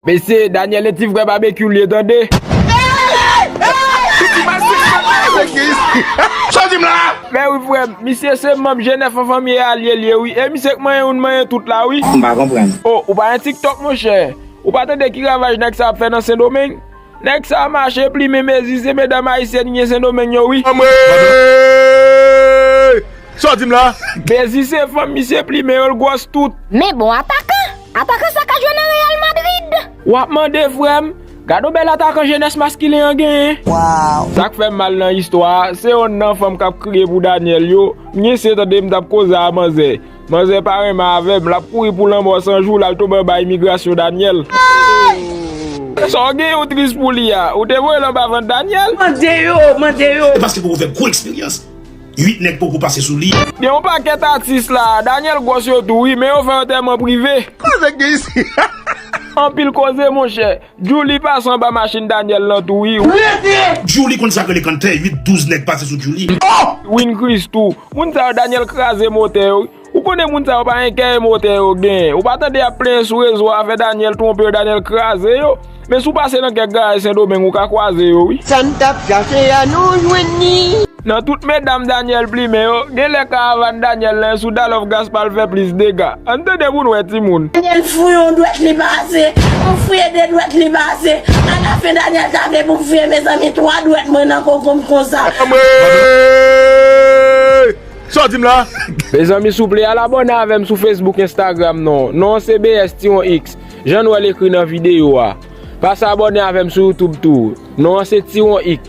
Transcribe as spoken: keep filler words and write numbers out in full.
Mesye, Daniel e ti frè Babekyou l ye, tande. Sa w di m la? Men wi, frè m, misye se manm G nèf an fanmi e alye l ye, wi. E misye k manyen youn, manyen tout la, wi. M pa konprann. O, ou pa gen TikTok, monchè? Ou pa tande ki ravaj nèg sa ap fè nan Sendomeng? Nèg sa mache plimen mezi, se medam ayisyèn ki gen Sendomeng yo, wi. Anmwey! Sa w di m la? Mezi se fanm misye plimen yo, l gwòs tout. Men bon, atakan! Atakan sa ka jwe nan Real Madrid! W ap mande, frè m, gade yon bèl atakan jenès maskilen an genyen. Wow! Sa k fè m mal nan istwa a, se yonn nan fanm k ap kriye pou Daniel yo. M gen se tande m t ap koze a manzè. Manzè pa renmen avè m, l ap kouri pou lanmò san jou, l al tonbe anba imigrasyon Daniel. Sa w gen, ou tris pou li a? Ou te voye l anba vant Daniel? Mande yo, mande yo. E paske poko fè gwo eksperyans. Uit nèg poko pase sou li. Gen yon pakèt atis la, Daniel gwòs yo tou, wi, men yo fè antèman prive. Koze k gen isi? Anpil koze, monchè. Djouly pase anba machin Daniel lan tou, wi. Djouly konn sa k rele kanntè, uit douz nèg pase sou Djouly. Win Chris tou. Moun sa yo, Daniel kraze motè yo, wi. Ou konnen moun sa yo pa gen kè e motè yo genyen. Ou pa tande y ap plenyen sou rezo a, fè Daniel twonpe yo, Daniel kraze yo. Men si w pase nan kèk garaj Sendomeng, ou ka kwaze yo, wi. Sa n t ap chache a, nou jwenn li. Nan tout medam Daniel plimen yo, gen lè karavàn Daniel lan sou Dalòf Gaspard fè plis dega. Ann tande pou n wè, timoun. Daniel fouye yon dwèt li pase. M fouye de dwèt li pase. Alafen Daniel ta vle pou m fouye, mezanmi, twa dwèt mwen nan koko m konsa. Anmwey! Sa w di m la? Mezanmi, souple, al abòne avè m sou Facebook, Instagram, non. Non an se B S Tiwon X. Jan nou wè l ekri nan videyo a. Pase abòne avè m sou YouTube tou. Non an se Tiwon X.